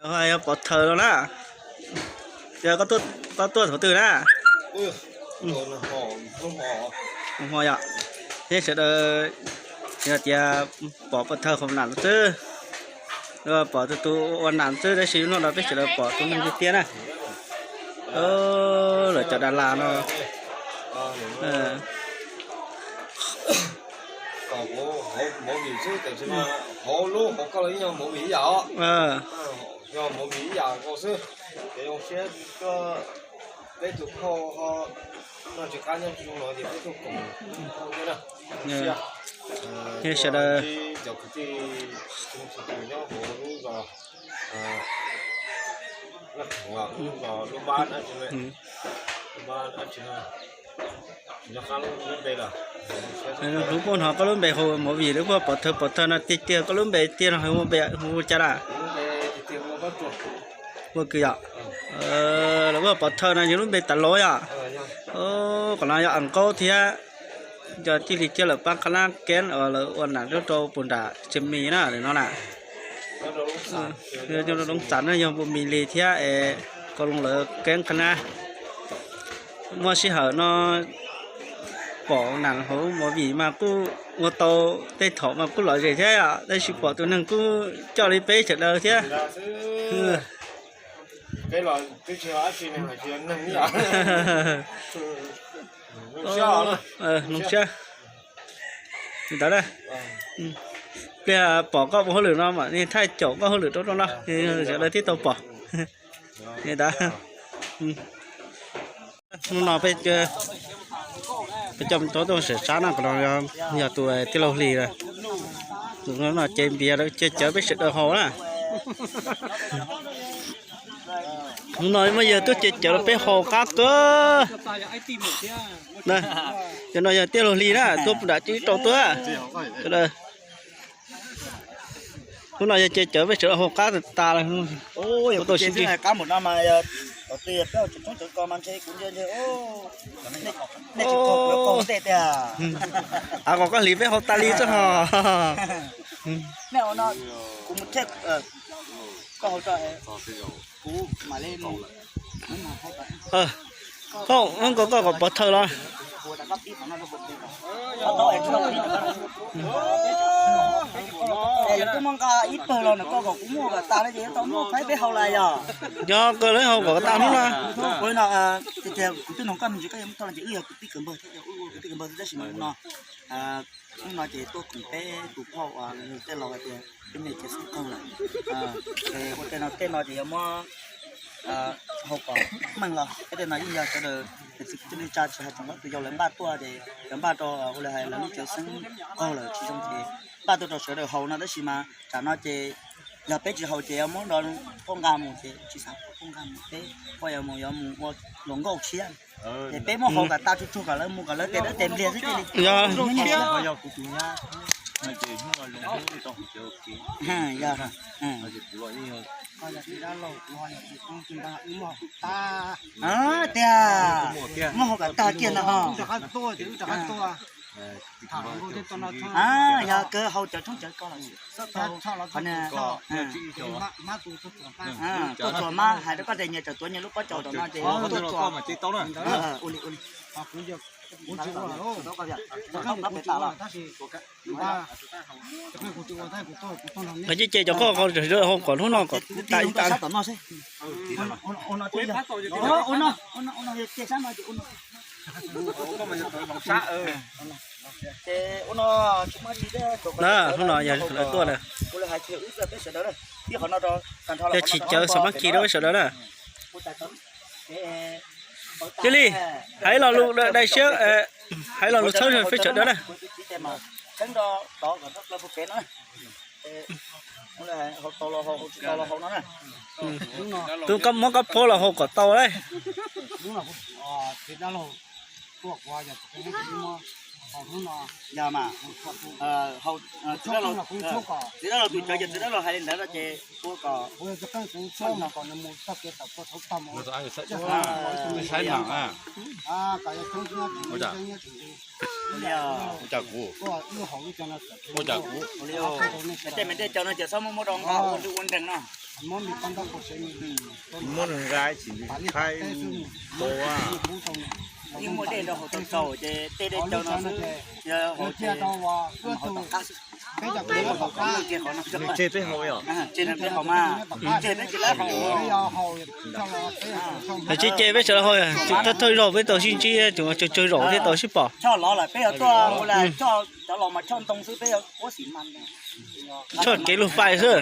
Yog pov thawj no na. Yog koj tuaj thaum twg na? Hmo yom. Thiab sawv daws yog tias pom pov thawj hauv nam xwb, pom tus tus ua nam xwb, tab sis hnub no peb sawv daws pom tus neeg tiag tiag na. Lawv cov Dav Las no. Sawv daws Lub puab hnov koj lub npe hu movie, lub puab pov thawj pov thawj no tiag tiag, koj lub npe tiag no hu ua cas lawm? Ua kws yom. Lawv puab pov thawj no yog lub npe tas los yom. Qhov no yog Am Nkaub thiab cov tij li thiab lawv pab qhab nab keeb uas lawv ua nam rau puag nram Tsev Mis na no na. Loob Xas no yog Npu Mis Lis thiab es Kau Loo lawv keeb qhab nab. Muaj sij hawm no pom nam hauv movie mas kuj ua tau tej thaum mas kuj lom zem thiab yom, tab sis pom tus neeg kuj coj li peb sawv daws thiab. Noo siab ntawd na. Pliag pom koj ua hauj lwm no mam li thaij caum koj hauj lwm rau rau no, sawv daws thiaj tau pom. Ntawd. Hnub no peb coj tuaj sawv sab no, qhov no yog tus tij laug Hlis, tus no ces npias lawv cia cawv peb sawv daws haus na. Hnub no muaj yawg tuaj cia cawv rau peb haus qab kawg. Cov no yog tij laug Hlis na, tuaj puag nram Tswb Rau tuaj. Hnub no yog cia cawv peb sawv daws haus qab tas tas lawm. Av, kom koj hliv peb haus tas li xwb ho. Koj, koj kom pov thawj los. Yog koj lawv haus kom tas hnub no. Kuv twb nug koj me ntsis koj yuav muab tau los ces wb yog kwv tij kwv npawg thiab, wb ua kwv tij kwv npawg xwb, tab sis mas hnub no, hnub no ces tuaj koom peb tus phauj uas nws tej laus hais tias peb me ces xeeb qawg lawm. Ua tej no, tej no ces yuav muab haus kom meej los, peb tej no yeej yog sawv daws, tsis li tsa tsis hais tsoom tus yau lawv npaj tuaj ces lawv npaj rau ua li hais lawv lub cawv xeeb qawg lawm tsis zoo ces npaj tuaj rau sawv daws haus no, tab sis mas tsam no ces yog peb tsis haus ces yuav muab nrov poj nqa mus ces tsis xav poj nqa mus, peb poj yuav mus yuav mus ua hluas nkauj tshiab. Ces peb muab haus kom tas tsuag tsuag kom lawv mus kom lawv tes dawb tes npliag xwb thiaj li. Yog. Tiag, muab haus kom tag kiag ntag ho. Yog kawg haus cawv tshoob cawv ko los qhov no. Tuaj txuas mab hais rau koj tias nyias tawm tuav nyias lub pob caus tom no ces tuaj txuas. Ua li ua li. Ces ces cov qoj haus kom hnub no kom tas tas. Na, hnub no yog lawv tuaj lawm. Yog tsis cawv xam mab kis rau peb sawv daws na. Cia li, hais lo lus daim siab, hais lo lus txhawb peb sawv daws na. Tus koj muab koj phob los haus kom tau lauj. Txiv dab laug tus cawv ces txiv dab laug hais li ntawd no ces ua kom ua cas kuv, ua cas kuv, tej me tej cov no ces txhob muab muab rau nqa ua nreeg ua nreeg no. Muab nqa tsis thaij tau. Yeej muaj dej rau hauv tau tsaus ces tej dej cau no xwb. Yog hauv ces hauv tom qab xwb. Nws tseg peb haus yom? Tseg peb haus mas. Tseg peb tsis lawv haus. Hais tsis ces peb sawv daws haus, thawj thawj zaug peb tau sib ntsib, tseem tsawg zaum thiaj tau sib pom. Choj los lawm peb yuav tuaj ua li choj cov los mas choj ntoo xwb peb yuav ua xim mas. Choj kev lug fais xwb.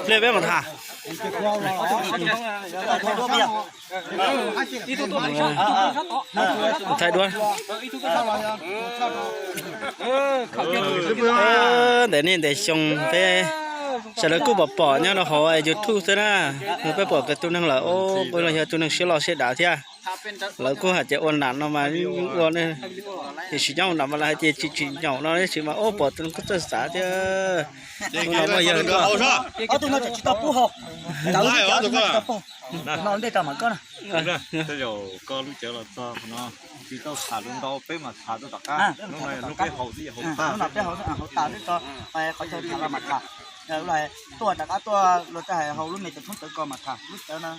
Pliag peb mus tham. Thaij duab. Ntev niaj ntev xyoo peb sawv daws kuj pom pom nyob rau hauv YouTube xwb na. Peb pom kiag tus neeg lawm, kuj yog tus neeg siab loj siab dav thiab. Lawv kuj hais tias ua nam no mas ua, tiam sis nyob hauv nam mas lawv hais tias tsis tsim nyog no, tsis mas ua pom tus neeg kuj txawj xav thiab. Tus no mas yog ob tug no tsis tau pub hauv. Tej zaum koj lub cawv los txog no tsis tau tham lus ntau, peb mas tham tuaj tom qab. Lub no peb haus tas, haus tas xwb tso, qhov chaw tham los mas tham. Tuaj rov qab tuaj luag tej hais haus lub me cov thoob cawv ko mas tham lub cawv no.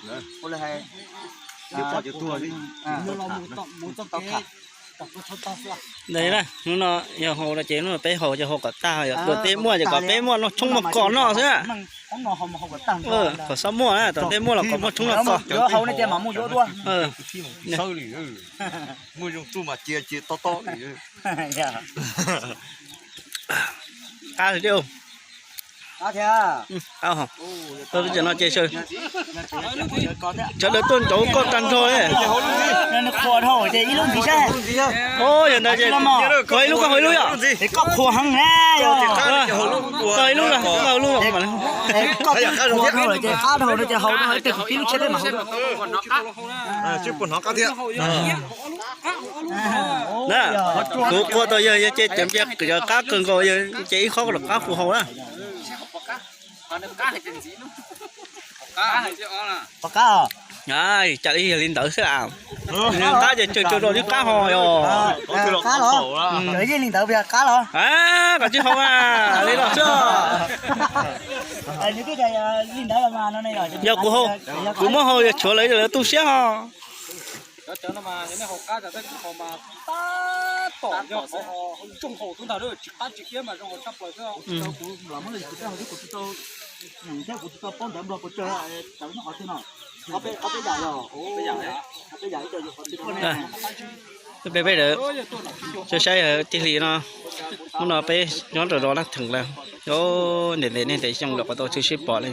Ua li hais Ntawd na, hnub no yog haus no ces hnub no peb haus ces haus kom tag, yog luag tej muaj ces kom peb muaj tshoob muaj kos noj xwb. Kom xob muaj na, tom tej muaj los kom muaj tshoob muaj kos. Muaj zoo txuj mas cia cia tob tob. Qab thiab. Tau lub cov no ces sawv daws tuaj nraud koj tag nrho li. Yog ntawd ces koj haus ib lub, koj haus ib lub yom. Koj ib lub, koj ib lub. Na, kuv qhuas tau yog yog ces cov npias qab kawg nkaus, yog ces ib qho los qab kuv haus na. Pom qab os? Cas li yog li ntawd xwb a? Qab ces tsawg tsawg rau li qab ho yog. Qab los? Yeej li ntawd qab los? Kom tsis haus a, li los xwb. Yog kuv haus, kuv muab haus yog tshuav lawv, lawv tu siab ho. Cov cawv no mas yog nej haus qab cov tej kuv haus mas tab tom yog qhov zoo haus tub ntag, tsis qab tsis iab mas zoo haus tshaj plaws xwb. Kuv los muab li kuv tsis tau, kuv tsis tau paub ntawv Nplog puas tsawg, cawv nyob qhov twg no. Qhov peb yam yog, qhov peb yam ib co yog qhov twg. Peb peb lawm, saib saib tiag li no, hnub no peb nyob rau zos Nab Theem lawm. Ntev ntev niaj ntev xyoo los kuv tau tsis sib pom li.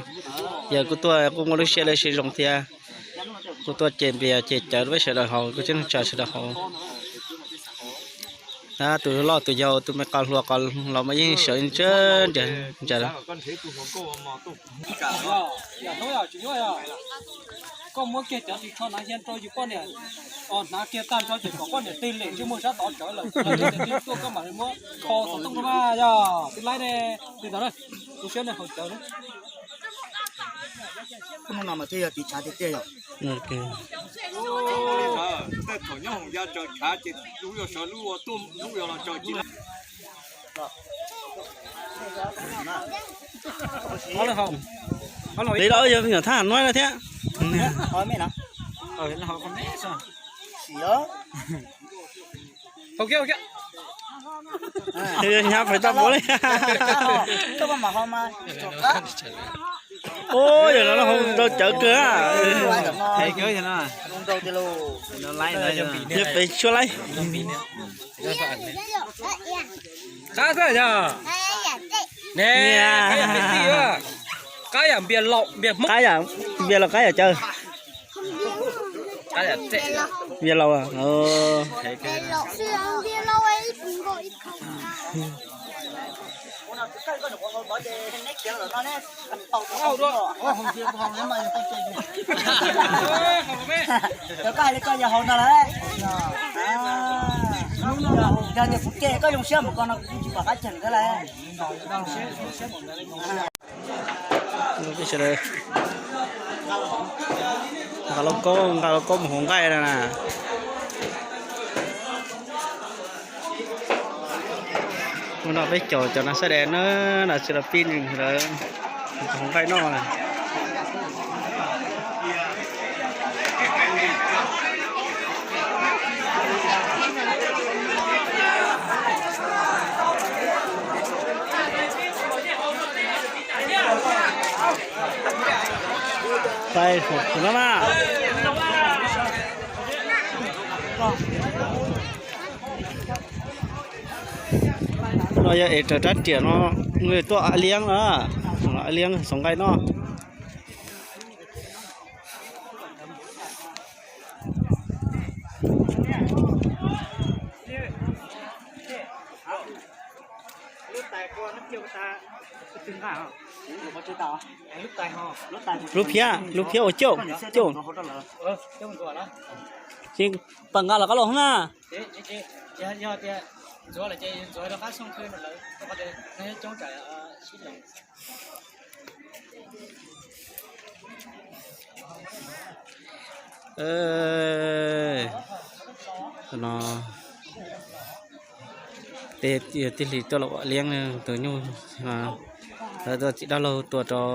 Yog kuv tuaj kuj muaj lub siab lawv siab zoo thiab. Kuv tuaj ces npias ces cawv peb sawv daws haus, kuv tseem tsa sawv daws haus. Tus loj tus yau tus me qos hluas qos laus mas yeej sawv ntsawg ntsawg. Koj muab kiag cov ris tsho hnav hiab rau yus poj niam, hnav kiag tag nrho ces kom poj niam tig lem ntsej muag sab tod tsawv lawm, tuaj koj mam li muab kho xov tooj rau mas yog tus laib ne, li ntawd na, tu siab ne haus cawv na. Hnub no mas thiaj yog tiv tshav tiag tiag yom. Tej thaum nyob Hoo Ya tsaws tshav ces lub yuav sawv lub ua tuaj lub yuav los tsaws ci. Li los yog me nyuam thab Hab Nuaj no thiab. Hnyav pais tau npaum li. Ua yog no hau rau cawv kawg. Yog pem tshuab laib. Qab xwb yog. Ne, qab yam npias laus npias Hmoob. Qab yam npias laus qab yam cawv. Npias laus. Cov koj hais li koj yog haus no lawm. Yog tias kuv cem koj zoo siab mus ko no kuv tsis pom qab cheem koj lawm. Sawv daws Nqa lauj kaub, nqa lauj kaub mus hauv nqaij no na. Hnub no peb caum cov nas xab dev na, nas tsis los pij lawv hauv nqaij noj na. No yog es raws rab riam no, tuaj ab liab, ab liab xov nqaij noj. Lub phiab, lub phiab ua cauj, cauj. Tsis pom nqa los qab los na. No peb tij hli tuaj los ua liab tus nyuj, lawv tuaj txiv dab laug tua rau.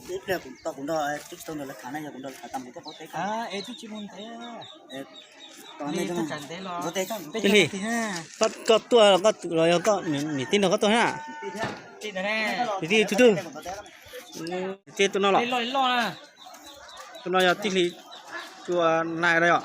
Ib pliag kuv tau kuv nrog tub tsis tau nrog lawv tham na, yog kuv nrog lawv tham tau mus thiab paub teb. Tij hli, koj tuaj los yog koj niam tij nrog koj tuaj na? Niam tij tus twg? Niam tij tus no los? Tus no yog tij hli tua nais no yom?